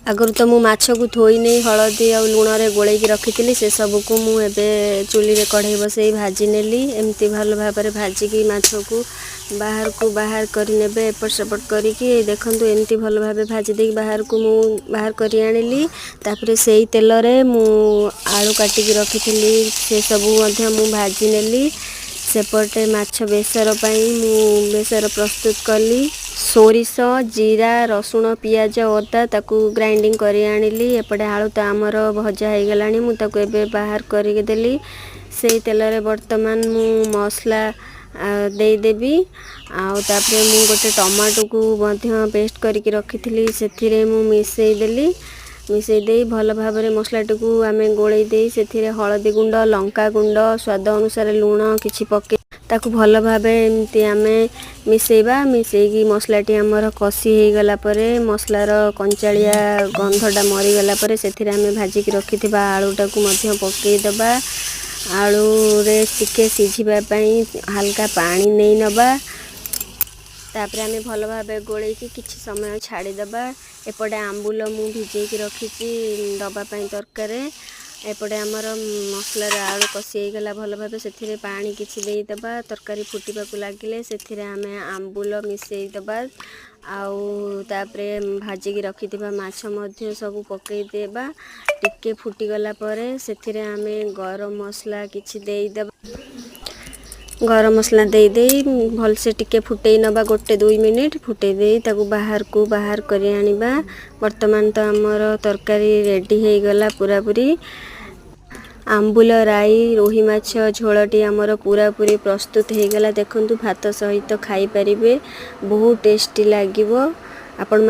ଆଗରୁ ତ ମୁଁ ମାଛକୁ ଧୋଇ ନେଇ ହଳଦୀ ଆଉ ଲୁଣରେ ଗୋଳେଇକି ରଖିଥିଲି। ସେସବୁକୁ ମୁଁ ଏବେ ଚୁଲିରେ କଢ଼େଇ ବସେଇ ଭାଜି ନେଲି। ଏମିତି ଭଲ ଭାବରେ ଭାଜିକି ମାଛକୁ ବାହାରକୁ ବାହାର କରିନେବେ, ଏପଟ ସେପଟ କରିକି। ଦେଖନ୍ତୁ, ଏମିତି ଭଲ ଭାବେ ଭାଜି ଦେଇକି ବାହାରକୁ ମୁଁ ବାହାର କରି ଆଣିଲି। ତାପରେ ସେଇ ତେଲରେ ମୁଁ ଆଳୁ କାଟିକି ରଖିଥିଲି, ସେସବୁ ମଧ୍ୟ ମୁଁ ଭାଜି ନେଲି। ସେପଟେ ମାଛ ବେସର ପାଇଁ ମୁଁ ବେସର ପ୍ରସ୍ତୁତ କଲି। ସୋରିଷ, ଜିରା, ରସୁଣ, ପିଆଜ, ଅଦା ତାକୁ ଗ୍ରାଇଣ୍ଡିଙ୍ଗ କରି ଆଣିଲି। ଏପଟେ ଆଳୁ ତ ଆମର ଭଜା ହେଇଗଲାଣି, ମୁଁ ତାକୁ ଏବେ ବାହାର କରିକି ଦେଲି। ସେଇ ତେଲରେ ବର୍ତ୍ତମାନ ମୁଁ ମସଲା ଦେଇଦେବି। ଆଉ ତାପରେ ମୁଁ ଗୋଟେ ଟମାଟୋକୁ ମଧ୍ୟ ପେଷ୍ଟ କରିକି ରଖିଥିଲି, ସେଥିରେ ମୁଁ ମିଶାଇ ଦେଲି। ମିଶାଇ ଦେଇ ଭଲ ଭାବରେ ମସଲାଟିକୁ ଆମେ ଗୋଳେଇ ଦେଇ ସେଥିରେ ହଳଦୀ ଗୁଣ୍ଡ, ଲଙ୍କା ଗୁଣ୍ଡ, ସ୍ୱାଦ ଅନୁସାରେ ଲୁଣ କିଛି ପକାଇ ତାକୁ ଭଲ ଭାବେ ଏମିତି ଆମେ ମିଶାଇବା। ମିଶାଇକି ମସଲାଟି ଆମର କଷି ହେଇଗଲା ପରେ, ମସଲାର କଞ୍ଚାଳିଆ ଗନ୍ଧଟା ମରିଗଲା ପରେ, ସେଥିରେ ଆମେ ଭାଜିକି ରଖିଥିବା ଆଳୁଟାକୁ ମଧ୍ୟ ପକାଇଦେବା। ଆଳୁରେ ଟିକେ ସିଝିବା ପାଇଁ ହାଲକା ପାଣି ନେଇ ନେବା। ତାପରେ ଆମେ ଭଲ ଭାବେ ଗୋଳେଇକି କିଛି ସମୟ ଛାଡ଼ିଦେବା। ଏପଟେ ଆମ୍ବୁଲ ମୁଁ ଭିଜେଇକି ରଖିଛି ଦେବା ପାଇଁ ତରକାରୀରେ। ଏପଟେ ଆମର ମସଲାରେ ଆଳୁ କଷି ହେଇଗଲା ଭଲ ଭାବେ, ସେଥିରେ ପାଣି କିଛି ଦେଇଦେବା। ତରକାରୀ ଫୁଟିବାକୁ ଲାଗିଲେ ସେଥିରେ ଆମେ ଆମ୍ବୁଲ ମିଶାଇ ଦେବା ଆଉ ତାପରେ ଭାଜିକି ରଖିଥିବା ମାଛ ମଧ୍ୟ ସବୁ ପକାଇଦେବା। ଟିକେ ଫୁଟିଗଲା ପରେ ସେଥିରେ ଆମେ ଗରମ ମସଲା କିଛି ଦେଇଦେବା। ଗରମ ମସଲା ଦେଇ ଦେଇ ଭଲସେ ଟିକେ ଫୁଟେଇ ନେବା। 1-2 ମିନିଟ୍ ଫୁଟେଇ ଦେଇ ତାକୁ ବାହାରକୁ ବାହାର କରି ଆଣିବା। ବର୍ତ୍ତମାନ ତ ଆମର ତରକାରୀ ରେଡ଼ି ହେଇଗଲା ପୁରାପୁରି। ଆମ୍ବୁଲ ରାଇ ରୋହି ମାଛ ଝୋଳଟି ଆମର ପୁରାପୁରି ପ୍ରସ୍ତୁତ ହେଇଗଲା। ଦେଖନ୍ତୁ, ଭାତ ସହିତ ଖାଇପାରିବେ, ବହୁତ ଟେଷ୍ଟି ଲାଗିବ ଆପଣ।